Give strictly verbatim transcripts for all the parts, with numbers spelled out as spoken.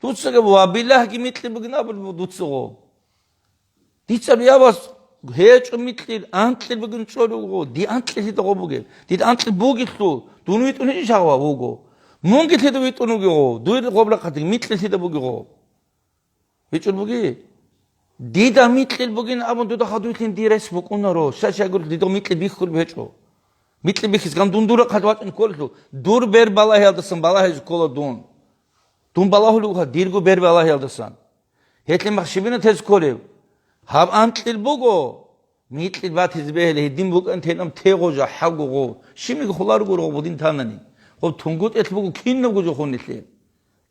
Дуцаги ва биллагьги микьи бугин абулеб дуцаго. Дица биябас гьечӀо микьил, анкьил бугин чӀолев вуго. Ди анкьил лъида гъо бугеб? Дида анкьил бугелъул, дун витӀун гьечӀищ гьагъва вуго. Мунги лъида витӀун вугего? Дуе гъоб рахъалъги микьил лъида бугего? ВичӀун буги? Дида микьил бугин абун дуда хадуйлъин дир рес букӀунаро. Щай-щай гурелъул дида микьил бихьулеб гьечӀо. Микьил бихьизеган дун дур рахъалъ вачӀун кколелъул, дур бер балагьиялдасан балагьизе ккола дун. Дун балагьулев вуха, дирго бер балагьиялдасан. Гьелъин мах щибина тез кколев? Гьаб анкьил буго, микьил батизе бегьиле гьедин букӀан тенам те гъожа хӀагу гъов. Щибниги хулар гуро гъов будин танани. Гъов тунгутӀелъ буго кинабго жо хунилъе.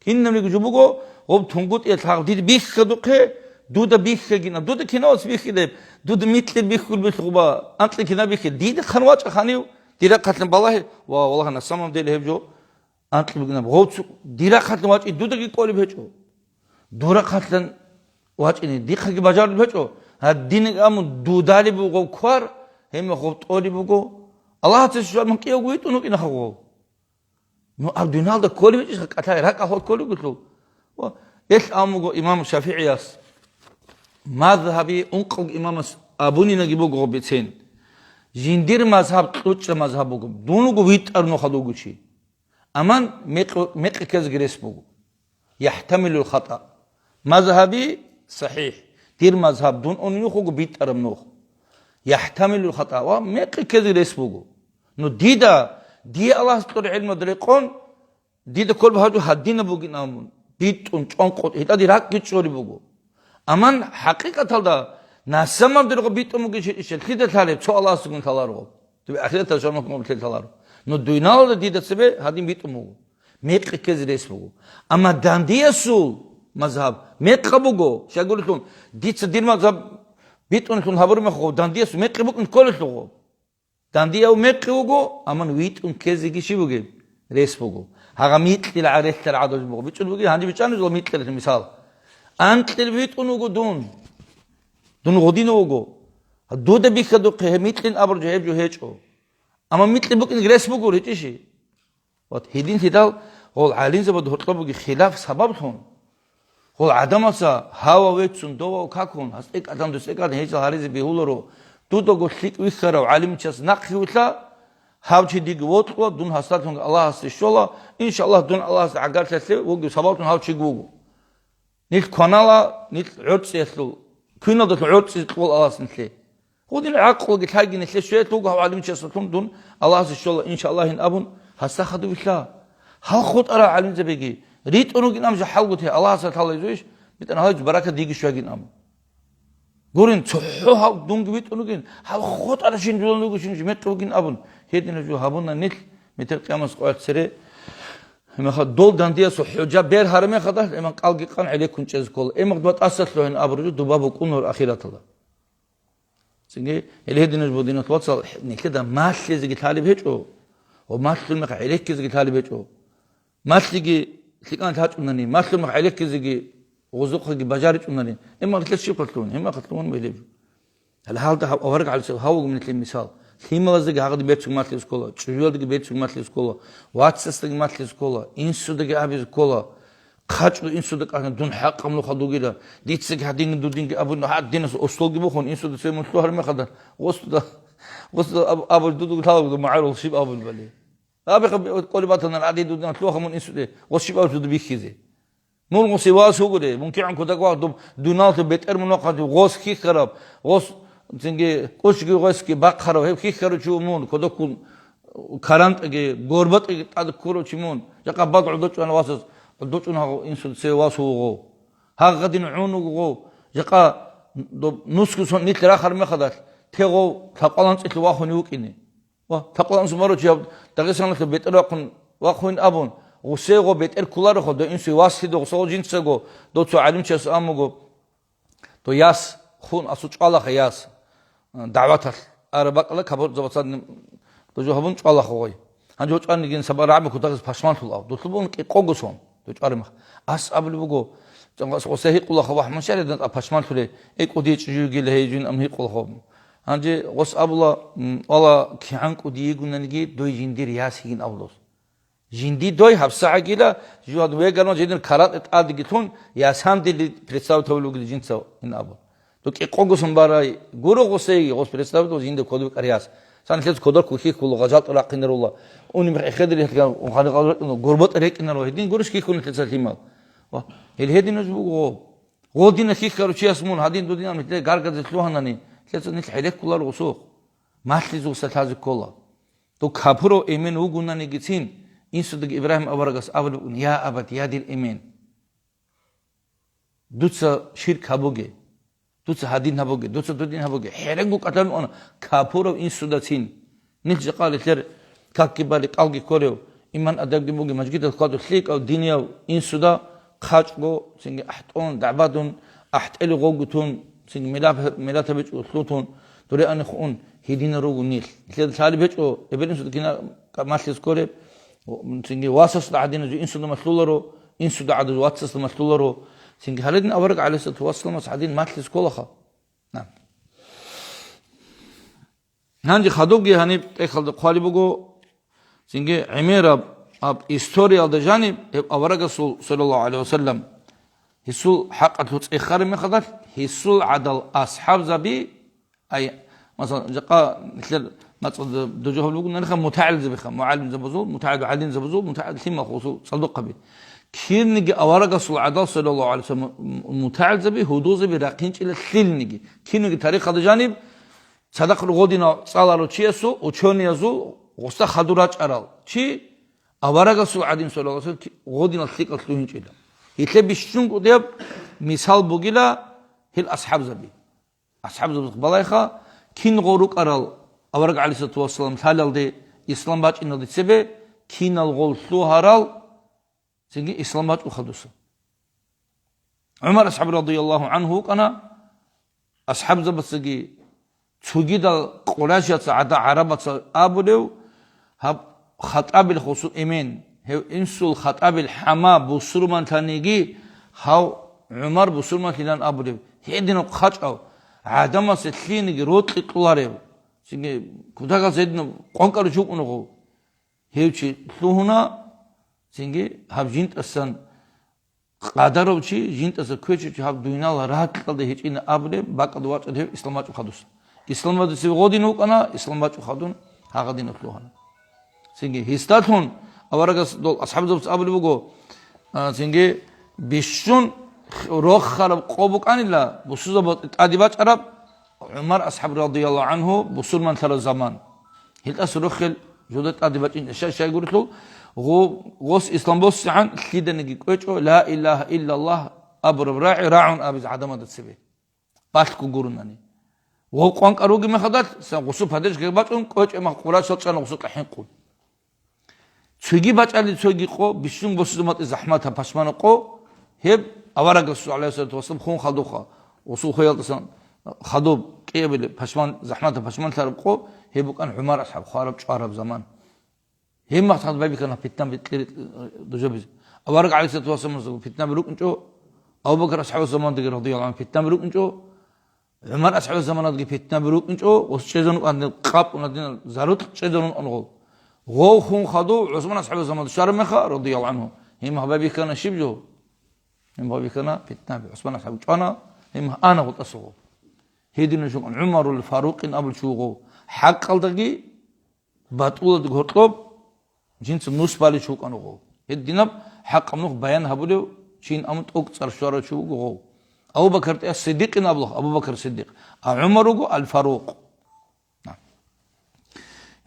Кинабниги жо буго, гъов тунгутӀелъ гьагъ дир бихьадухъе, дуда бихьагина. Дуда кинавас бихьилеб? Дуда микьил бихьулбелъ гъуба, анкьил кина бихьи? Дида хъан вачӀа ханив? Дира хъалъан балагье. Ва, валлагь, на самом деле гьеб жо анкьи бугинаб гъовцу дирахъалъ вачӀи дудаги кӀолеб гьечӀо. Дурахъалъан вачӀине дихъаги бажарулеб гьечӀо. Гьадинаб амун дудалеб буго квар, гьеб мехалъ тӀолеб буго. Аллагьасе щварман кӀиявго витӀун вукӀина хавгъав. Ну, аб дуналда кколеб гьечӀищха кӀалъай, ракӀалъур кколеб гулъул. Ва гьелъ амуго имам ШафигӀияс, мазгьаби ункъав имамас абунинаги буго гъоб бицен. Жиндир мазгьаб кьучӀа мазгьаб буго. Дун вуго витӀар нухалугучи. Аман мекъ-, мекъи ккезеги рес буго. ЯхӀтамилул хатӀа. Мазгьаби сахӀихӀ. Дир мазгьаб дун унюх вуго битӀараб нух. ЯхӀтамилул хатӀа ва мекъи ккезеги рес буго. Ну дида, дие Аллагьас кьур гӀилмуд рекъон, дида кколеб гьаб жо гьадинаб бугин абун, битӀун, чӀонкъо, гьитӀаде ракӀги чӀори буго. Аман хӀакъикъаталда, насамаб дирго битӀун бугищ ишел лъида лъалеб, цо Аллагьасгун лъаларо. Дубе ахираталда шамахъун лъел лъаларо. Но дуйналда дида цебе гьадин битӀун буго. Мекъи ккезе рес буго. Амма дандиясул мазгьаб мекъа буго, щайгурелъул, дица дир мазгьаб битӀунлъун гьабураб мехалъ, дандиясул мекъи букӀун кколелъул. Дандияв мекъи вуго, амма витӀун ккезеги щиб бугеб? Рес буго. Гьагъа микьил гӀарелъар гӀадаб буго. БичӀчӀун бугеб, гьанже бичӀчӀани жо микьилъ мисал. Анкьил витӀун вуго дун. Дун гъодинав вуго. Дуда бихьадухъе гьеб микьин абураб жо гьеб жо гьечӀо. Амма микьи букӀин рес буго, гьечӀищи? Вот, гьединлъидал гъол гӀалимзабазда гьоркьоб бугеб хилаф сабаблъун, гъол гӀадамаца гьава веццун, довав какун, гьас тӀекӀадан дус тӀекӀадан гьечӀал гьаризе бегьуларо, дудаго лъикӀ вихьарав гӀалимчияс нахъе вилълъа, гьав чи диги вокьула, дун гьасдалъун Аллагьасде щола, иншаллагь, дун Аллагьасде гӀагарлъиялъе вугев сабаблъун гьав чиги вуго. Нилъ кванала, нилъ гӀорцӀиялъул, квиналдалъун гӀорцӀизе кьола Аллагьас нилъее. Гьудин гӀакълуги лъайги нилъее щвеялъулго гьав гӀалимчиясалъун дун Аллагьасе щола, иншаллагьин абун, гьасда хадув вилълъа. Гьал хутӀарал гӀалимзабиги ритӀун ругин абун жо хӀалгу те, Аллагьас лъала изуйищ, битӀан гьалайчӀ баракат диги щвагин абун. Гурин, цохӀо гьав дунги витӀун ругин, гьал хутӀарал шин дулан руго шин жо мекъи вугин абун, гьединаб жо гьабуна нилъ, метер къиямас къоялъ цере. Гьебмехалъ дол дандиясул хӀужа бергьараб мехалда, гьеман кӀалги къан гӀелеккун чӀезе ккола. Гьемахъ дуба тӀаса лъугьин абураб жо дуба букӀунар ахираталда. Цинги, гьеле гьединаб жо, диналъул вацал, нилъеда малъизеги лъалеб гьечӀо, ва малъул мехалъ гӀелеккизеги лъалеб гьечӀо. Малъиги лъикӀан лъачӀунани, малъул мехалъ гӀелеккизеги гъозухъеги бажаричӀунани, гьемахъ нилъер щиб лъугьун, гьемахъ лъугьун гьелеб жо. Гьале гьалда гьав авараг гӀалисел гьавугу нилъер мисал. Лъималаздаги гьагъаде берцинги малъизе ккола, чӀужуялдаги берцинги малъизе ккола, вацасдаги малъизе ккола, инсудаги абизе ккола. ХъачӀго инсуда кӀана, дун хӀакъаб нуха дугила, дицаги гьадинги дудинги абун, гьадинас осолги бухун, инсуда цеве мун лъугьараб мехалда, гъосда, гъосда аб-, абулеб дудуги лъалаго магӀарул щиб абулебали. Абихъа кӀолеб батана, гьадин дудин лъугьа мун инсуде, гъос щиб абулеб дуда бихьизе. Мун гъосе вас вугури, мун кигӀан кутак вахъ дуб дуналъуб бетӀер мун вахъа дуб гъос хьихьараб, гъос цинги кӀущги гъосги бахъарав, гьеб хьихьарав чи ву мун, кутаккун карантӀаги, горбатӀаги тӀад ккурав чи мун, жакъа бад гӀодочӀвана васас, гӀодочӀун гьагъу инсул цеве вас вугъу. Гьагъадин гӀун вугъу, жакъа дуб нусгу сон нилъ рахар мехадалъ, тегъов лъакъвалан цӀилъу вахуни вукӀине. Ва такъван сумаручи гьаб Дагъистаналъул бетӀер вахъун, вахъуин абун, гъусей гъо бетӀер кколарохо, дов инсуе васлъидо гъусал жинцаго, дов цо гӀалимчияс амуго, дов яс хун асу чӀвалаха яс, дагӀваталъ араб бакӀала кабурзабацадни дов жо гьабун чӀвалаха гъой. Гьанже гьочӀанигин саба рагӀби кутакиз пашманлъул ав, дулъубун кӀикъого сон, дов чӀваримах. Ас абулеб буго, гъусей гьикъулаха вахӀ муншаридан а пашманлъулей, экӀу дие чӀужугила гьей жин ам гьикъулаха. Гьанже гъос абула, м, вала кигӀан кӀуди йигунаниги, дой жиндир яс йигин абулос. Жинди дой гьабсагӀагила, жугьад вегано жидер каратӀе тӀадеги лъун, ясандили представить гьавулугили жинца ин абу. Ду кӀикъого сон барай гуро гъосейги, гъос представить жинда кодов кӀарияс. Сан лъец кодор кухьихьула, гъажалтӀа рахъинарула, уни мехӀехедри гьелган, ухъани гъал рекӀино, гурбатӀа рекӀинаро, гьедин гурищ хихьуна лъеца лъимал. Ва гьел гьединаз буго. Гъодина хихьару чияс мун, гьадин дудин ам лъе гаргазе лъугьанани, лъеца нилъ хӀереккуларо гъусухъ. Малъизул салъазе ккола. Дов капурав эмен вугунанигицин, инсудаги Ибрагьим аварагас абулеб бугин: «Я абат, я дир эмен, дуца ширк гьабуге, дуца гьадин гьабуге, дуца дудин гьабуге». ХӀерегу кӀалъалеб ана капурав инсудацин. Нилъ жакъа рилъер какги балеб, кӀалги кколев, иман адабги бугев, мажгиталъ хьвадулев лъикӀав динияв инсуда хъачӀго, цинги ахӀтӀун, дагӀбадун, ахӀтӀели гъогу тун, цинги милаб-, милатаб гьечӀо лъутун, дуре ани хуун, гьединал руго нилъ. Нилъеда лъалеб гьечӀо, эбел-инсуда кина малъиз кколеб, цинги васасда гӀадиназул инсуда малъуларо, инсуда гӀадазул вацасда малъуларо, цинги гьаредин авараг гӀалайгьиссалату вассаламас гӀадин малъиз кколаха. На. Гьанже хадубги гьаниб тӀехьалда хъвалеб буго, цинги гӀемераб аб историялда жаниб гьеб аварагасул, саллаллагьу гӀалайгьи вассалам, гьесул хӀакъалъулъ цӀехараб мехалдалъ, гьесул гӀадал асхӀабзаби, ай, масалан, жакъа нилъер мацӀалда дужа гьабулеб буго, нахъа мутагӀилзабиха, мугӀалимзабазул, мутагӀил гӀалимзабазул, мутагӀил лъимал хусул цӀалдохъаби. Кирниги аварагасул гӀадал, саллаллагьу гӀалайгьи вассалам, мутагӀилзаби, гьудулзаби рахъинчӀила лъилниги. Киноги тарихалда жаниб, цадахъ гъодинал цӀаларав чиясул, учёниязул гъосда хадур рачӀарал чи аварагасул гӀадин, саллаллагьу гӀалайгьи вассалам, гъодинал лъикӀал лъугьинчӀила. Гьелъе бищун кӀудияб мисал бугила гьел асхӀабзаби. АсхӀабзабаз балайха, кин гъол рукӀарал авараг гӀалайгьиссалату вассалам лъалалде, ислам бачӀиналде цебе, кинал гъол лъугьарал, цинги ислам бачӀун хадуса. ГӀумар асхӀаб радияллагьу гӀанхӀу вукӀана, асхӀабзабацаги цогидал къурайшаца, гӀада гӀарабаца абулев, гьаб хатӀабил хусу эмен, гьев инсул хатӀабил хӀама бусурманлъаниги, гьав ГӀумар бусурманлъилан абулев, гьединаб хъачӀав, гӀадамасе лъиениги рокьи кьоларев, цинги кутакалъ гьединаб къванкӀарав чи вукӀуна гъов. Гьев чи лъугьуна, цинги гьаб жинтӀасан къадарав чи, жинтӀаса кквечӀев чи гьаб дуйнал ракьалда гьечӀина абулеб бакӀалда вачӀарав гьев ислам бачӀун хадуса. Ислам бадисе гъодин вукӀана, ислам бачӀун хадун гьагъадинаб лъугьана. Цинги гьесдалъун аварагас дол асхӀабзабац абулеб буго, а, цинги бищун рохараб къо букӀанила бусурбабазда тӀаде бачӀараб ГӀумар асхӀаб радияллагьу гӀанхӀу бусурманлъараб заман. Гьелдаса рохел жуда тӀаде бачӀин щай-щай гурелъул, гъо-, гъос ислам босигӀан лъиданиги кӀвечӀо, ла илагьа иллаллагь абураб рагӀи рагӀун абизе гӀадамазда цебе. Балъго гурунани. Гъов къванкӀар ругеб мехалдалъ, сан гъусу падежкаги бачӀун, кӀвечӀеб мах къурайшал чӀана гъусукьа хӀинкъун. Цоги бачӀали цоги къо, бищун босизе матӀи захӀматаб пашмана къо, гьеб аварагасул, гӀалайгьиссалату вассалам, хун хадубха, гъусул хвеялдасан хадуб кӀиабилеб пашман, захӀматаб пашманлъараб къо, гьеб букӀан ГӀумар асхӀаб хвараб чӀвараб заман. Гьеб махсад байбихьана питнаби кьери-, дужабизе. Авараг гӀалайгьиссалату вассаламасдаго питнаби рукӀинчӀо, Абу Бакр асхӀабас замандаги радияллагьу гӀанхӀу питнаби рукӀинчӀо, ГӀумар асхӀабас заманадаги питнаби рукӀинчӀо, ус чӀезарун къандил къапун гьадинал зарутӀ чӀезарун ангъол. Гъов хун хадув ГӀусман асхӀабас заманда щвараб меха, радияллагьу гӀанхӀу, гьеб мах байбихьана щиб жо? Гьеб мах байбихьана питнаби. ГӀусман асхӀаб чӀвана, гьеб мах ана гъутӀасугъо. Гьединав жугьун ГӀумарул Фарукъин абулев чи вуго. ХӀакъалдаги батӀулалда гьоркьоб жинца нус балев чи вукӀана гъов. Гьединаб хӀакъаб нух баян гьабулев чин, амма тӀокӀцӀар щварав чи вуго гъов. Абу Бакр тӀе Сиддикъин абулаха, Абу Бакр Сиддикъ. А ГӀумар вуго Ал-Фарукъ.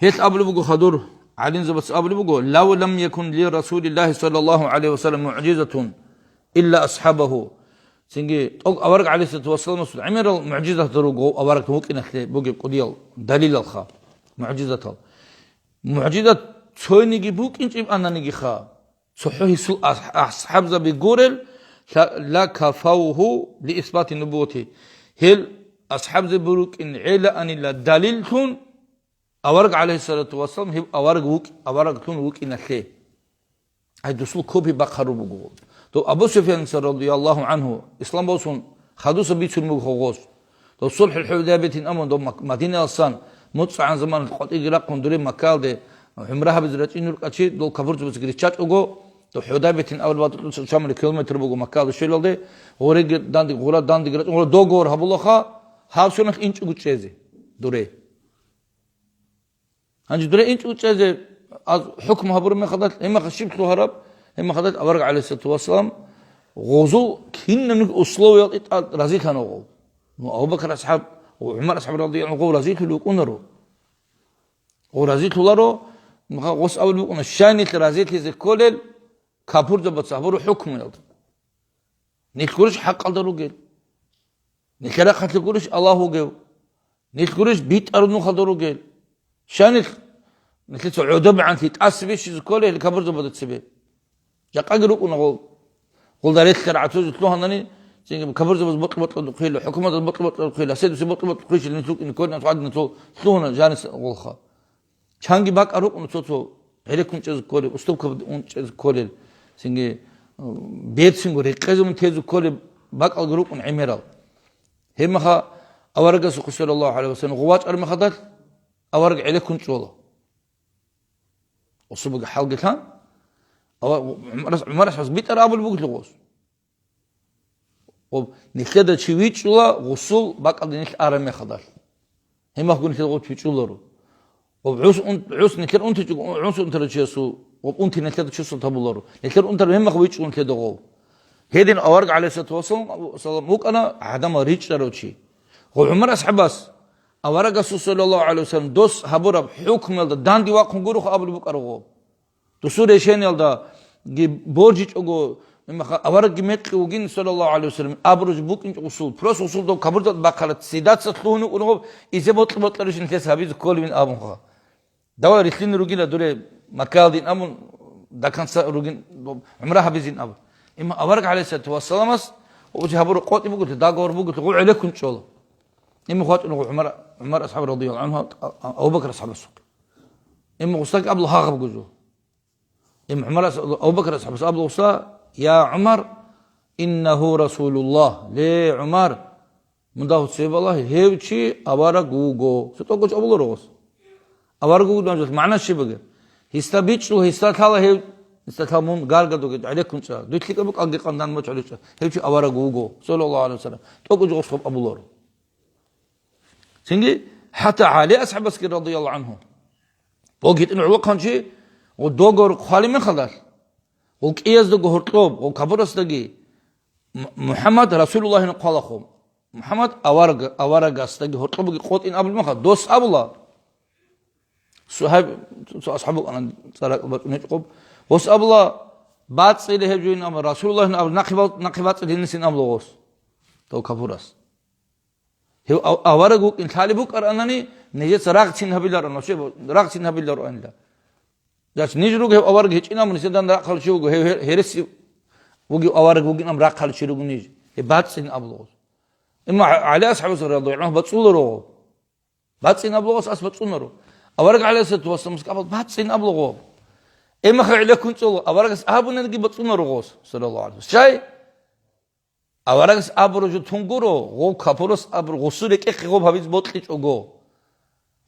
Гьелъ абулеб буго хадур, гӀалимзабац абулеб буго: «Лав лам якун ли Расулиллагьи саллаллагьу гӀалайгьи ва саллам мугӀжизатун илла асхӀабагьу». Цинги тӀокӀ авараг гӀалайгьиссалату вассаламасул гӀемерал мугӀжизат руго аварагтун вукӀиналъе бугеб кӀудиял далилалха, мугӀжизатал. МугӀжизат цойниги букӀинчӀеб ананигиха, цохӀо гьесул ас-, асхӀабзаби гурел, ла, ла кафавгьу ли исбати нубуввати. Гьел асхӀабзаби рукӀин гӀелаанила далиллъун, авараг, гӀалайгьиссалату вассалам, гьеб авараг вукӀ-, авараглъун вукӀиналъе. Ай, дусул копи бахъару буго. Дов Абу Суфьяница, радияллагьу гӀанхӀу, ислам босун, хадуса бицун буго гъос. Дов СулхӀул ХӀудайбиятин амун, дов Мак-, Мадинаялсан муцӀагӀан заман къватӀиги рахъун дуре Маккаялде гӀумра гьабизе рачӀинев рукӀачи, дол капурзабазги риччачӀого, дол ХӀудайбиятин абулеб батӀулъ шамали километр буго Маккаялда щвелалде, гъореги данде, гъура дандеги рачӀун, гъура договор гьабулаха, гьаб соналъ инчӀого чӀезе дуре. Гьанже дуре инчӀого чӀезе аз хӀукму гьабураб мехалдалъ, гьеб мехалъ щиб лъугьараб? Гьеб мехалдалъ авараг, гӀалайгьиссалату вассалам, гъозул кинабниги условиял тӀад разилъана гъов. Ну, Абу Бакр асхӀаб ва ГӀумар асхӀаб радияллагьу гъов разилъулев вукӀунаро. Гъов разилъуларо, гъос абулеб букӀуна, щай нилъ разилъизе кколел капурзабаца гьабураб хӀукмуялда. Нилъ гурищ хӀакъалда ругел? Нилъер рахъалъе гурищ Аллагь вугев? Нилъ гурищ битӀараб нухалда ругел? Щай нилъ, нилъеца гӀодобегӀанлъи тӀаса бищизе кколел капурзабазда цебе? Жакъаги рукӀуна гъол. Гъолда релълъараб гӀатӀузе лъугьанани, цинги капурзабаз бокьа-бокьа хъвила, хӀукуматаз бокьа-бокьа хъвила, седусе бокьа-бокьа хъвила, нилъ рукӀине кколин, асухъадинацул лъугьана жанис гъолха. Чанги бакӀа рукӀуна цо-цо, гӀелеккун чӀезе кколел, уступка унчӀезе кколел, цинги, м, берцинго рекъезе мун тезе кколел бакӀалги рукӀун гӀемерал. Гьебмаха аварагасухъе, саллаллагьу гӀалайгьи ва саллам, гъов вачӀараб мехалдалъ авараг гӀелеккун чӀола. Особого хӀалги лъан, ава-, ГӀумарас, ГӀумарас гьас битӀараб абулеб бугелъул гъос. Ва нилъеда чи вичӀчӀула гъусул бакӀалде нилъ араб мехалдалъ. Гьебмахго нилъеда гъов вичӀчӀуларо. Ва гӀус ун-, гӀус нилъер унтичӀого, гӀус унтарав чиясул, ва унти нилъеда чусал табуларо. Нилъер унтарав гьебмах вичӀчӀун нилъеда гъов. Гьедин авараг, гӀалайгьиссалату вассалам, вассалам, вукӀана гӀадамал ричӀчӀарав чи. Ва ГӀумар асхӀабас аварагасул, саллаллагьу гӀалайгьи ва саллам, дос гьабураб хӀукмуялда данде вахъун гуроха абулеб букӀараб гъов. Досул решениялдаги боржичӀого, имаха, аварагги мекъи вугин, саллаллагьу гӀалайгьи ва саллам, абураб жо букӀинчӀо гъусул, просто гъусул дов капурзабаз бахъараб цидаса лъугьун вукӀун гъов, изе бокьа-бокьарищ нилъеца гьабизе кколевин абунха. Давай рилълъине ругила дуре Маккаялдин абун, до конца ругин, гӀумра гьабизин абун. Имма авараг, гӀалайгьиссалату вассаламас, ва гьабураб къотӀи бугелъул, договор бугелъул, гъов гӀелеккун чӀола. Имма хвачӀун гъов ГӀумар, ГӀумар асхӀаб радияллагьу гӀангьу, Абу Бакр асхӀабасухъе. Имма гъусаги абула гьагъаб гужу. Им ГӀумар ас-, Абу Бакр асхӀабас абула гъуса: «Я ГӀумар, иннагьу Расулуллагь, ле, ГӀумар, мунда гьуцебала, гьев чи авараг вуго». Цо тӀокӀочӀ абуларо гъос. Авараг вуго нажулъ магӀна щиб бугеб? Гьесда бичӀчӀула, гьесда лъала гьев, гьесда лъала мун гаргадуге, гӀелеккун чӀа. Дуй лъикӀаб букӀанги къандан мачӀ гьаличӀа. Гьев чи авараг вуго, саллаллагьу гӀалайгьи ва саллам. ТӀокӀочӀ гъос хоб абуларо. Цинги хӀатта ГӀали асхӀабасги радияллагьу гӀангьу. Гъо гьитӀин гӀолохъанчи, гъо договор хъвалеб мехалдалъ, гъо кӀияздаго гьоркьоб, гъо капурасдаги М-, МухӀаммад Расулуллагьин хъвалахъо. МухӀаммад авараг-, аварагасдаги гьоркьобги къотӀин абулеб мехалъ, дос абула. Сугьайб, цо асхӀаб вукӀана, цӀаракь бачӀунечӀо къоб. Гъос абула, бацӀцӀила гьеб жойин абула, Расулуллагьин абула, нахъе бал-, нахъе бацӀцӀила гьенисан абула гъос. Дов капурас. Гьев ав-, авараг вукӀин лъалеб букӀаранани, нижеца рагъцин гьабиларо, вообще рагъцин гьабилароанила. Жач ниж руго гьев авараг гьечӀин абун, нижедан рахъал чи вуго, гьев гьер-, гьереси вугев авараг вугин абун рахъал чи руго ниж. Гьеб бацӀцӀин абулгъус. Имма ГӀа-, ГӀали асхӀабас радияллагьу гӀангьу бацӀцӀуларо. БацӀцӀин абулгъус ас бацӀцӀунаро. Авараг гӀалайгьиссалату вассаламас абал бацӀцӀин абулгъу. Имаха гӀелеккун чӀоло, аварагас абунаниги бацӀцӀунаро гъос, саллаллагьу гӀалайгьи ва саллам. Щай? Аварагас абураб жо тун гуро, гъов капурас абур-, гъусул рекӀехъе гъоб гьабиз бокьичӀого.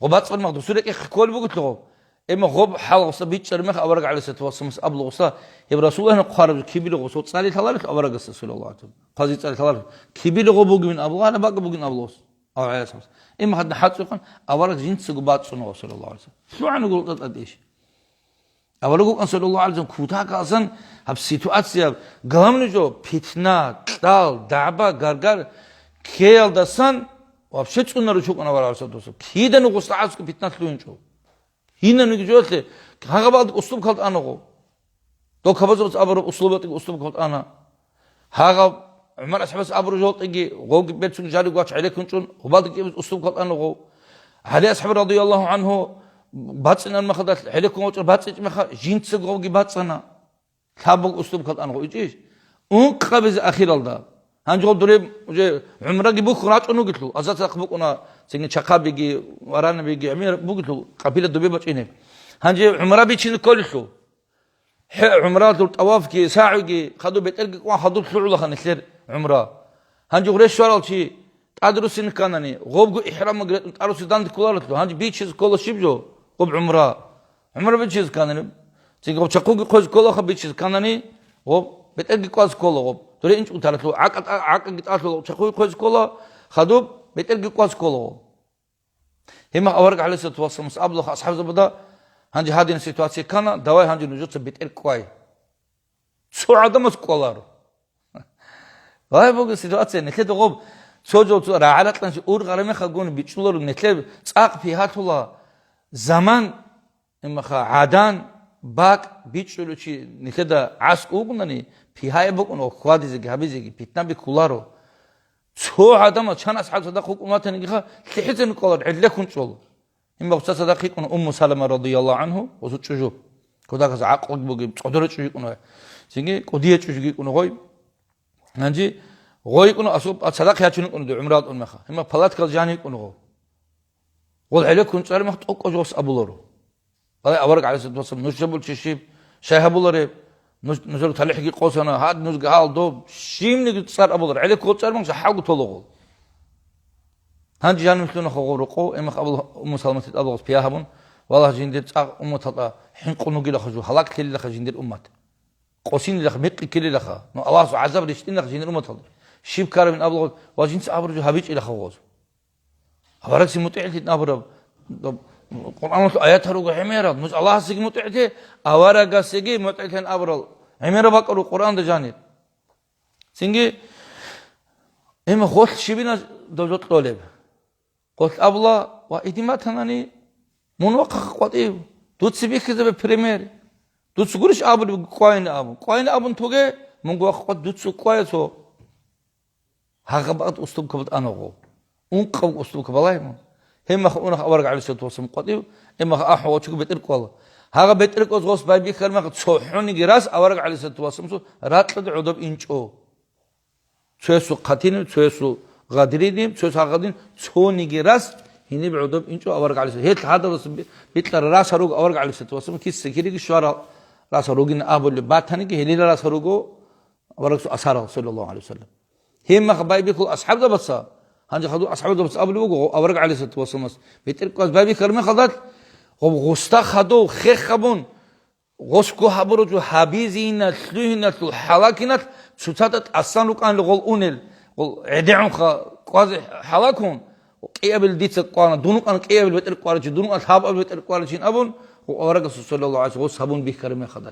Гъоб бацӀцӀар мах дусул рекӀехъе кколеб бугелъул гъоб. Эмма гъоб хӀал гъуса бичӀчӀараб мех авараг гӀалайгьиссалату вассаламас абулгъуса, гьеб Расулуллагьин хъвараб жо кибилеб гъусул цӀали лъаларелъул аварагасда, саллаллагьу гӀалайгьи ва саллам. Хъази цӀали лъаларелъул. Кибилеб гъоб бугевин абулгъана, бакӀ бугин абулгъус. Авараг жинцаго бацӀцӀуна, саллаллагьу гӀалайгьи ва саллам. ЛъугӀана гуртӀа тӀадейищ. Авараг вукӀан, саллаллагьу гӀалайгьи ва саллам, кутакалъан гьаб ситуация, главный жо, питна, кьал, дагӀба, гаргар ккеялдасан вообще цӀунаричӀо вукӀана авараг гӀалайгьиссалату вассалам. Кидану гъусда гӀаскӀу питна лъугьинчӀо. Гьинанниги жоялъе гьагъабалда услуб калт ана гъо. Дол кабазулас абураб услубатиги услуб калт ана. Гьагъаб ГӀумар асхӀабас абураб жолтӀиги гъовги берцун жари гвач гӀелеккун чӀун, гъубалда кӀибиз услуб калт ана гъов. ГӀали асхӀаб радияллагьу гӀангьу бацӀцӀинан махадалъ гӀелеккун вачӀар бацӀцӀичӀ меха, жинцаго гъовги бацӀцӀана. Лъабго услуб калт ана гъов ичӀищ? Ункъабизе ахиралда. Гьанже гъов дуре уже гӀумраги бухьун рачӀун вугелъул, азарцахъ букӀуна цинги чахъабиги, варанабиги, гӀемер бугелъул, къапила дубе бачӀине. Гьанже гӀумра бичине кколелъул. ХӀе, гӀумралъул тӀавафги, сагӀуги, хадуб бетӀерги кӀван хадуб лъугӀулаха нилъер гӀумра. Гьанже гъуре щварал чи тӀаде руссин кканани, гъобго ихӀрамалги ретӀун тӀаруси данде кколаралъул, гьанже бичизе ккола щиб жо? Гъоб гӀумра. ГӀумра бичизе кканани, цинги гъоб чахъуги хъвезе кколаха, бичизе кканани, гъоб бетӀерги кӀвазе ккола гъоб. Дуре инчӀого таралъула, гӀакӀа тӀа-, гӀакӀаги тӀалъула, гъоб чахъуги хъвезе ккола, хадуб бетӀерги кӀвазе ккола гъоб. Гьеб мехалъ авараг гӀалайгьиссалату вассаламас абулаха асхӀабзабада: «Гьанже гьадин ситуация ккана, давай гьанже нужеца бетӀер кӀвай». Цо гӀадамас кӀваларо. Гьай буго ситуация, нилъеда гъоб цо жо цо рагӀа-ракьанчи ургъараб мехалгун бичӀчӀуларо, нилъер цӀакъ пигьалъула заман, имаха, гӀадан, бакӀ бичӀчӀулев чи нилъеда гӀаскӀ вугунани, пигьаяб букӀун хьвадизеги гьабизеги, питнаби кколаро. Цо гӀадамал чан асхӀаб цадахъ вукӀун ватанигиха, лъихӀицин кӀвалар гӀеллеккун чӀола. Гьимба гъуца цадахъ йикӀуна Умму Салама радияллагьу гӀангьу, гъосул чӀужу. Кодагьаз гӀакълуги бугеб, цӀодора чӀужу йикӀуна. Цинги кӀудия чӀужу йикӀуна гъой. Гьанже гъой йикӀуна, асуб цадахъ ячун йикӀуна дой гӀумрал тӀун меха. Гьимба палаткал жан йикӀуна гъо. Гъол гӀеллеккун чӀараб мех тӀокӀкӀо жо гъос абуларо. Гьале авараг гӀалайгьиссалату вассалам: «Нуж жабулчи щиб? Щай гьабулареб? Нуж, нужер талихӀги къосана, гьад нужги гьал доб, щибниги цӀар абулар, гӀелеко цӀар ман жахӀалго толагъул». Гьанже жанив лъуна хогъов рокъов, эмах абул Умму Саламатил абулагъас пия гьабун: «Валлагь, жиндир цӀакъ умматалда хӀинкъун вугилаха жо, гьалаклъилилаха жиндир уммат. Къосинилаха, мекъи ккелилаха, ну, Аллагьасул гӀазаб рещтӀинилаха жиндир умматалда». Щиб ккарабин абулагъас, ва жинца абураб жо гьабичӀилаха гъоз. Аварагасде мутӀигӀлъи абураб, доб-, Къуръаналъул аятал руго гӀемерал, нуж Аллагьасеги мутӀигӀлъе, аварагасеги мутӀигӀлъин абурал гӀемераб бакӀ руго Къуръанда жанир. Цинги, гьеб мехалъ гъолъ щибина дозо кьолеб? Гъолъ абула: «Ва, гьедин батанани, мун вахъа къватӀив, дуца бихьизабе пример. Дуца гурищ абулеб кӀвайин абун? КӀвайин абун тоге, мунго вахъа къватӀ, дуца кӀвай цо». Гьагъаб бакӀ устубкаб тӀанагъо. Ункъаб устубка балагьун. Гьеб мехалъ унах авараг гӀалайгьиссалату вассалам къватӀив, гьеб мехалъ ахӀун вачӀого бетӀер кӀвала. Гьагъаб бетӀер кӀваз гъос байбихьараб мехалъ цохӀониги рас авараг гӀалайгьиссалату вассаламасул ракьалда гӀодоб инчӀо. Цоясул хъатиниб, цоясул гъадиридиб, цояс гьагъадин, цониги рас гьениб гӀодоб инчӀо авараг гӀалайгьиссалату. Гьел гьадалас би-, бикьарал рас гьаруго авараг гӀалайгьиссалату вассалам, киса кириги щварал рас гьаругин абулеб батаниги, гьелил рас гьаруго аварагасул асарал, саллаллагьу гӀалайгьи ва саллам. Гьеб мехалъ байбихьула асхӀабзабаца, гьанже хадур асхӀабзабаца абулеб буго, гъо-, авараг гӀалайгьиссалату вассаламас бетӀер кӀваз байбихьараб мехалда, гъоб гъусда хадув хех гьабун, гъос гу гьабураб жо гьабизейина, лъугьиналъул, хӀалакиналъ цоцазда тӀасан рукӀанила гъол унел, гъол гӀедегӀунха кӀвазе хӀалакун, кӀиабил дица кӀвана, дун вукӀана кӀиабил бетӀер кӀварачи, дун вукӀана лъабабил бетӀер кӀварачи абун, гъо-, аварагасул, саллаллагьу гӀалайгьи ва саллам, гъос гьабун бихьараб мехалда.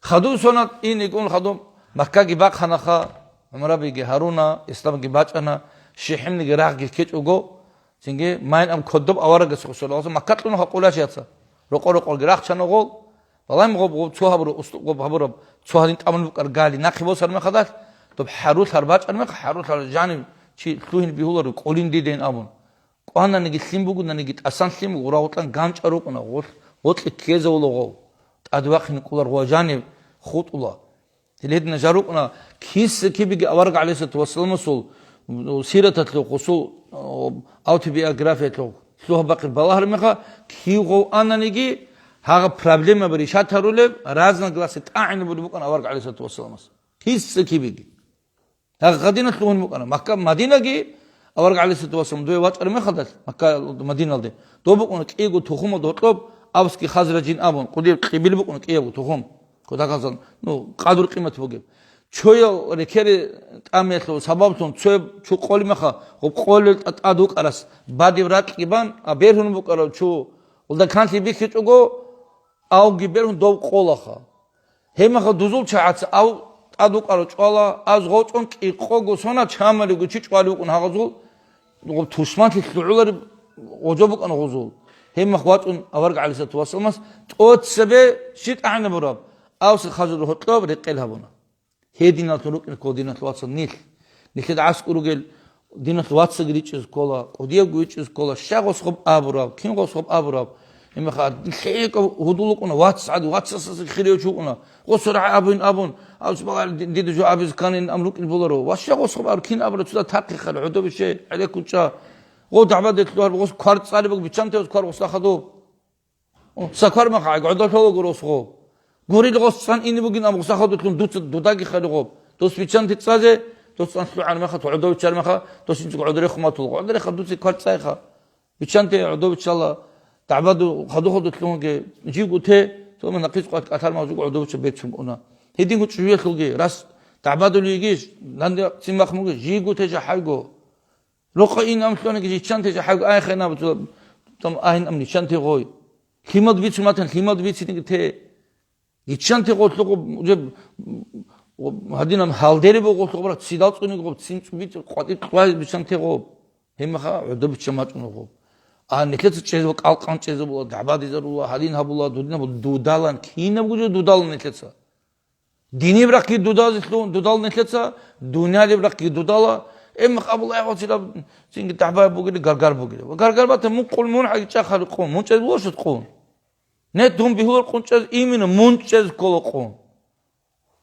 Хадув сонат ин йикӀун хадуб Маккаги бахъанаха, гӀумрабиги гьаруна, исламги бачӀана, щихӀимниги рагъги ккечӀого, цинги майин аб кодоб аварагас хусула Макка кьуна гьакъулашица, рокъо-рокъорги рахчана гъол, балагьун гъоб, гъоб цо гьабураб, усту-, гъоб гьабураб, цо гьадин тӀамун букӀар гали нахъе босар мехалдалъ, доб хӀарулъар бачӀар мех, хӀарулъар жанив чи лъугьин бигьуларо, кӀолин дидейин абун. КӀвананиги лъим бугонаниги, тӀасан лъим буго, гъура-гъутӀан ганчӀа рукӀуна, гъулъ-, гъутӀлъи ккезавула гъов. ТӀадвахъин кколар гъважанив хутӀула. Гьел гьедина жал рукӀуна, киса-кибеги авараг гӀалайгьиссалату вассаламасул сираталъул, гъусул автобиографиялъул лъугьа-бахъи балагьараб меха, кив гъов ананиги, гьагъа проблемаби решать гьарулеб, разногласие тӀагӀинабулеб букӀана авараг гӀалайгьиссалату вассаламас. Киса-кибеги. Гьагъадиналъ лъугьун букӀана. Макка, Мадинаги авараг гӀалайгьиссалату вассалам дуе вачӀараб мехалдалъ, Макка, Мадиналде, доб букӀана кӀиго тухумалда гьоркьоб, авсги хазражин абун, кӀудияб къибил букӀана кӀиябго тухум. Кодагьазан, ну, къадру-къимат бугеб. Чоял рекери тӀамиялъул сабаблъун цояб чу къолеб меха, гъоб къолел тӀа-, тӀад вукӀарас бадиб ракьги бан, а бергьун букӀарав чу, гъулда канлъи бихьичӀого, авги бергьун дов къолаха. Гьебмехалъ дузул чагӀаца ав тӀад вукӀарав чӀвала, аз гъочӀун кӀикъого сона чамалиго чи чӀвалев вукӀун гьагъазул, гъоб тушманлъи лъугӀулареб гъожо букӀана гъозул. Гьебмехалъ вачӀун авараг гӀалайгьиссалату вассаламас тӀоцебе щи тӀагӀинабураб, авсил хазул гьоркьоб рекъел гьабуна. Гьединалъун рукӀин ккола, диналъул вацал, нилъ. Нилъеда гӀаскӀур ругел диналъул вацалги ричӀизе ккола, кӀудиябго ричӀизе ккола, щай гъос гъоб абураб, кин гъос гъоб абураб. Гьебмехалъ лъикӀав гьудул вукӀуна, вац гӀад, вацасасе хирияв чи вукӀуна. Гъос рагӀи абун, абун, аб-, субхӀаналлагь, ди-, дида жо абизе кканин, ам рукӀин боларо. Ва щай гъос гъоб абураб, кин абураб, цо дагь тахъе хал, гӀодобе щай, гӀелеккун чӀа. Гъо дагӀбадалъ лъугьар, гъос квар цӀалеб буго, биччанте гъос квар гъосда хадуб. О, саквар махъ гӀодолъолаго росго. Гурил гъос цӀан ине бугин абу сахадулъун дуца дудаги хали гъоб. Дос биччанти цӀазе, дос цӀан лъугӀар меха, гӀодов виччар меха, дос инчӀго гӀодорехун матулгъо. ГӀодореха дуци квар цӀайха. Биччанти гӀодов виччала, дагӀбаду хадур-хадур лъугьунги, живго те, цо мун нахъис къват кӀалъар мал жуго гӀодобуча бецун уна. Гьединго чӀужуялъулги, рас дагӀбадулей йигищ, данде цин махмуги, живго те жахӀайго. Рокъа ин ам лъугьаниги, жиччан те жахӀайго, ай хай наб, цо, там, ай ин ам ниччан те гъой. Лъимад бицун матан, лъимад бицинги те. Гьиччанте гъолъухъ уже гьадинаб гьалдери буго гъолъухъ, брат, цидал цӀуниго гъоб, цин цӀубитӀ къватӀиб кьвай биччанте гъоб. Гьебмаха гӀодобичча мачӀуна гъоб. А нилъеца чӀезаб кӀалкъан чӀезабула, дагӀбадизарула, гьадин гьабула, дудин гьабула, дудалан, кинабго жо дудалан нилъеца. Диниб рахъги дудазелъун, дудал нилъеца, дуниялиб рахъги дудала, гьебмаха абула гьагъуцилаб цинги дагӀбаяб бугели, гаргар бугели. Ва гаргар батани, мун къул, мун хӀаги чӀахъали къун, мун чӀез вошат къун. Не, дун бигьулар къунчӀез, именно мун чӀез ккола къун.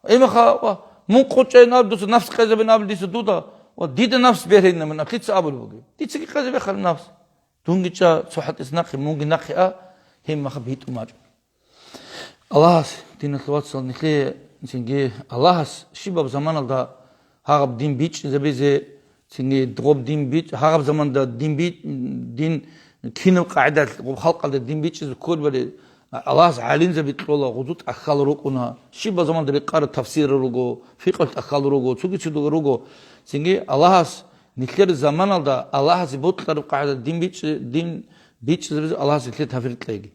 Имаха, ва, мун къунчӀайин аб дуца, нафс къезабин аб дица дуда, ва дида нафс бергьейин аб, лъица абулеб бугеб? Дицаги къезабехъали нафс. Дунги чӀа цо хӀатӀица нахъе, мунги нахъе а, гьебмаха битӀу мачӀу. Аллагьас, диналъул вацал, нилъее, цинги Аллагьас щибаб заманалда гьагъаб дин бичӀчӀизабизе, цинги гъоб дин бич-, гьагъаб заманда дин би-, дин кинаб къагӀидалъ гъоб халкъалда дин бичӀчӀизе кколебали, Аллагьас гӀалимзаби кьола, гъузу тӀахьал рукӀуна, щибаб заманда рекъараб тафсирал руго, фикъгьал тӀахьал руго, цоги цо руго. Цинги Аллагьас нилъер заманалда Аллагьасе бокьараб къагӀидалъ дин бичӀчӀи-, дин бичӀчӀизабизе Аллагьас нилъее тавфикъ кьеги.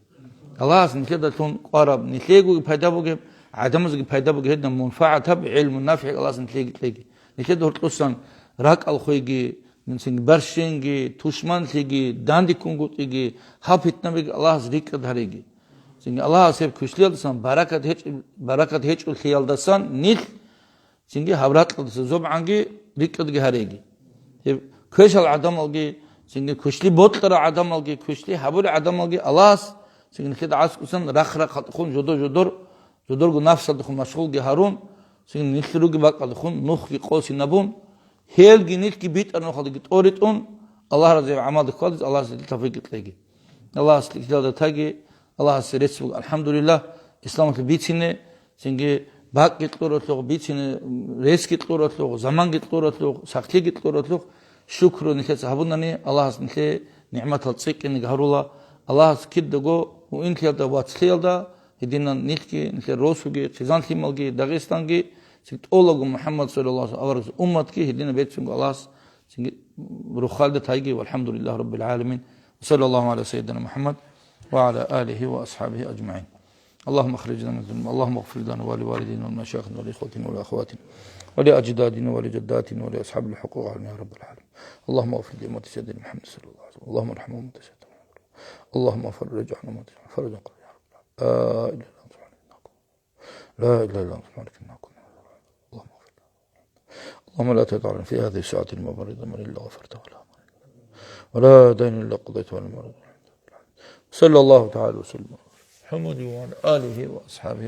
Аллагьас нилъедалъун кӀвараб, нилъеегоги пайда бугеб, гӀадамазги пайда бугеб гьединаб мунфагӀатаб, гӀилму нафигӀ Аллагьас нилъееги кьеги. Нилъеда гьоркьосан ракӀалхуйги, цинги барщинги, тушманлъиги, дандеккунгутӀиги, гьал питнабиги Аллагьас рикӀкӀад гьареги. Цинги Аллагьас гьеб квешлъиялдасан баракат гьечӀ-, баракат гьечӀолъиялдасан нилъ Цинги гьаб ракьалдаса зобгӀанги рикӀкӀадги гьареги. Гьеб квешал гӀадамалги, цинги квешлъи бокьарал гӀадамалги, квешлъи гьабурал гӀадамалги Аллагьас, цинги нилъеда аскӀусан рахъ-рахъалдехун жодор-жодор, жодорго нафсалдехун машгъулги гьарун, цинги нилъ ругеб бакӀалдехун нухги къосинабун, гьелги нилъги битӀараб нухалдеги тӀоритӀун, Аллагь разияб гӀамалда кколез Аллагьас нилъее тавфикъ кьеги. Аллагьас лъикӀлъиялда таги, Аллагьасе рецц буго, алхӀамдулиллагь, исламалъе бицине, цинги бакӀги кьуралъухъ, бицине, реццги кьуралъухъ, заманги кьуралъухъ, сахлъиги кьуралъухъ, шукру нилъеца гьабунани, Аллагьас нилъее нигӀматал цӀикӀкӀинеги гьарула. Аллагьас кидаго муъминлъиялда, вацлъиялда, гьединан нилъги, нилъер росуги, хъизан-лъималги, Дагъистанги, цин тӀолабго МухӀаммад саллаллагьу гӀалайгьи ва саллам аварагасул умматги гьединаб бецунго Аллагьас цинги рохалда тайги, валхӀамдулиллагьи раббил гӀаламин. Ва саллаллагьу гӀала сайидина МухӀаммад ва гӀала алигьи ва асхӀабигьи ажмагӀин. اللهم أخرجنا من الظلمات، اللهم اغفر لنا ولوالدينا ولمشايخنا ولإخوتنا ولأخواتنا ولأجدادنا ولجداتنا ولأصحاب الحقوق علينا يا رب العالمين. اللهم اغفر لأمة سيدنا محمد صلى الله عليه وسلم. اللهم ارحم أمة سيدنا محمد. اللهم فرج عن أمة سيدنا محمد فرجا قريبا يا رب العالمين. لا إله إلا أنت سبحانك إنا كنا من الظالمين. اللهم اغفر لنا. اللهم لا تدع لنا في هذه الساعة المباركة ذنبا إلا غفرته ولا هما إلا، ولا دينا إلا قضيته ولا مريضا. صلى الله تعالى وسلم على محمد وعلى آله وأصحابه